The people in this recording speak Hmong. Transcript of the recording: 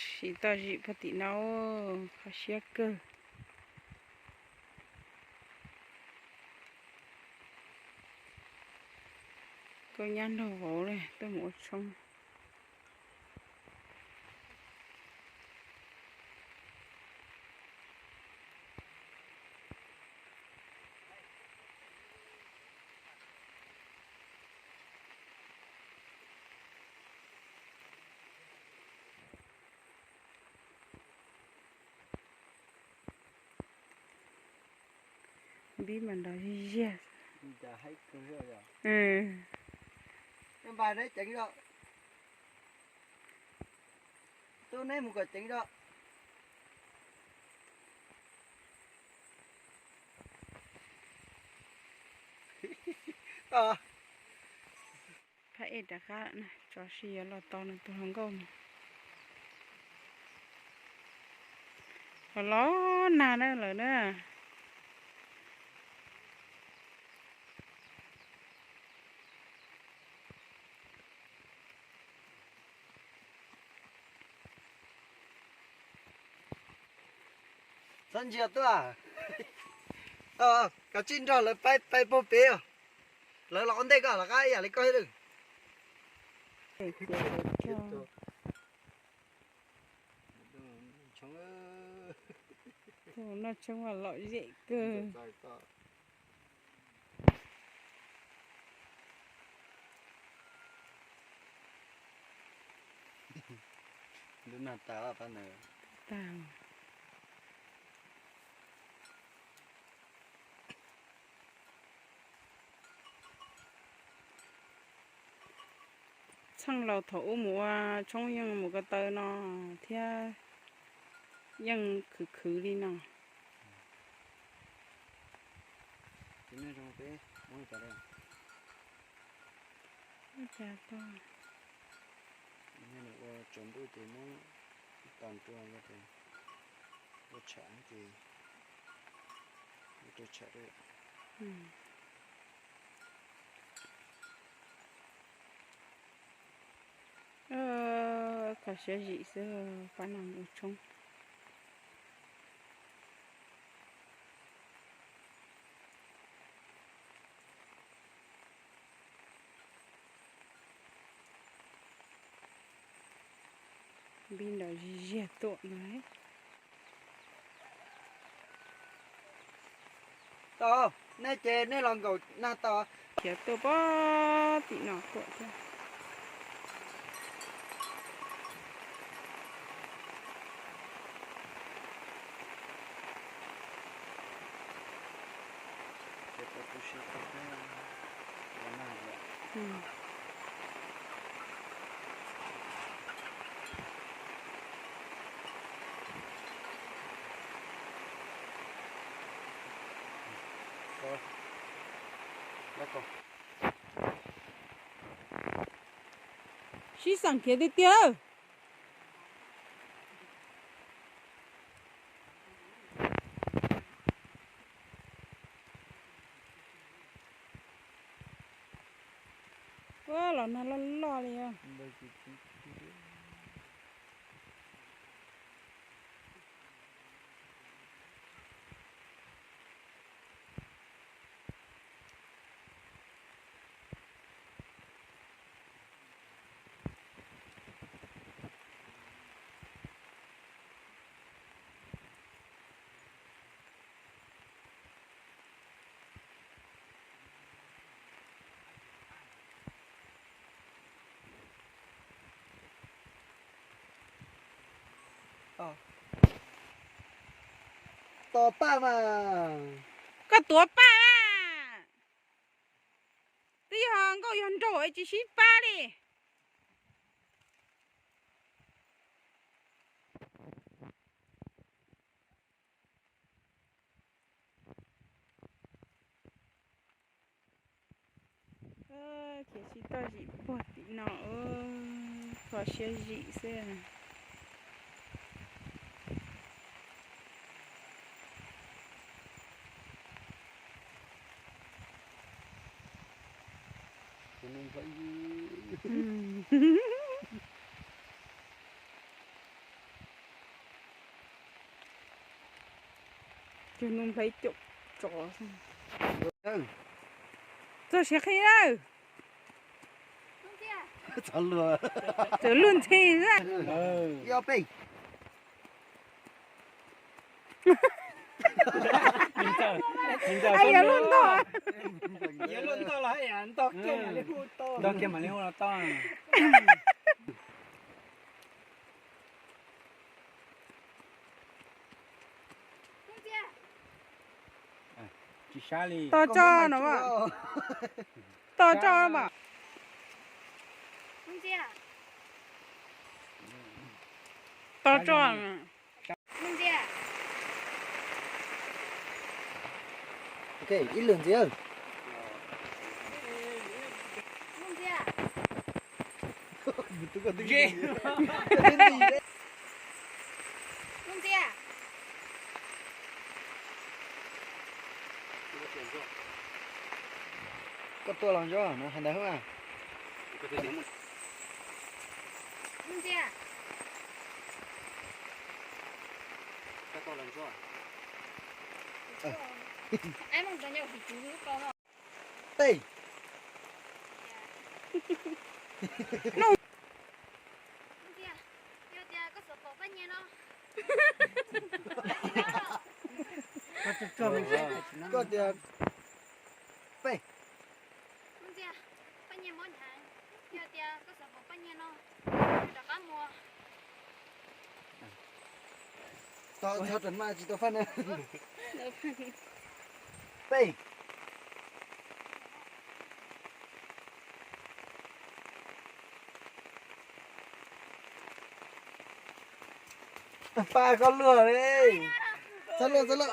Siv toj zim puag tim no, kho siab kawg. Koj nyab nrog vauv li tuaj mus ua tshoob. Npib mas nrov ziag ziag. Tub neb mus kom ceev os. Phab ej rov qab na, tso si yuav los tau nws tus hluas nkauj mus. Los los nag na lawm na. Txhob ntsia tuaj. Kav tsij nrog lawv pab pais puag pem os. Lawv los ua ntej koj los qab ib yam li koj thiab lawm. Noj tshoob mas lom zem kawg. Ntuj nag tas pab ntawd. Tas. Txheej laus thaum ub mus ua tshoob yeej mus ko taw no thiab yeej khwv khwv li no. Ua tsaus ntuj ces muab ib tog nrua ces ua tsham ces ua rau tsham. Kho siab zim xwb pab no mus ua tshoob. Npib nrov ziag tuaj no. Tau, nej ces nej los nkaum nag tau. Khiav tuaj pog tim no tuaj thiab. Sib xeem khiav tiag tiag. Ua los nag loj loj li os. Tos paj mas. Koj tuav paj mas. Twb yog nkauj yog nraug es tsis sib pab li. Khiav sib toj zim puag tim no, kho siab zim xwb. Cog nub nplhaib caum tsov. Txog siav qhi lawm. Txawm luag ntxhi xwb. Ib ob peb. Yuav luag ntog. Yuav luag ntog los ntog kiag mam li hu tau. Ntog kiag mam li hu los tau. Tsis sab li. Tog tso no mas. Tog tso mas. Tog tso. Ok, ib lwm ntxiv. Koj tuaj los ntsuag no hais ntawd hub a. Tej. Koj tias pej. Tog txhob rau mas tsis tau faj na. Pej. Paj koj luag li. Txhob luag, txhob luag.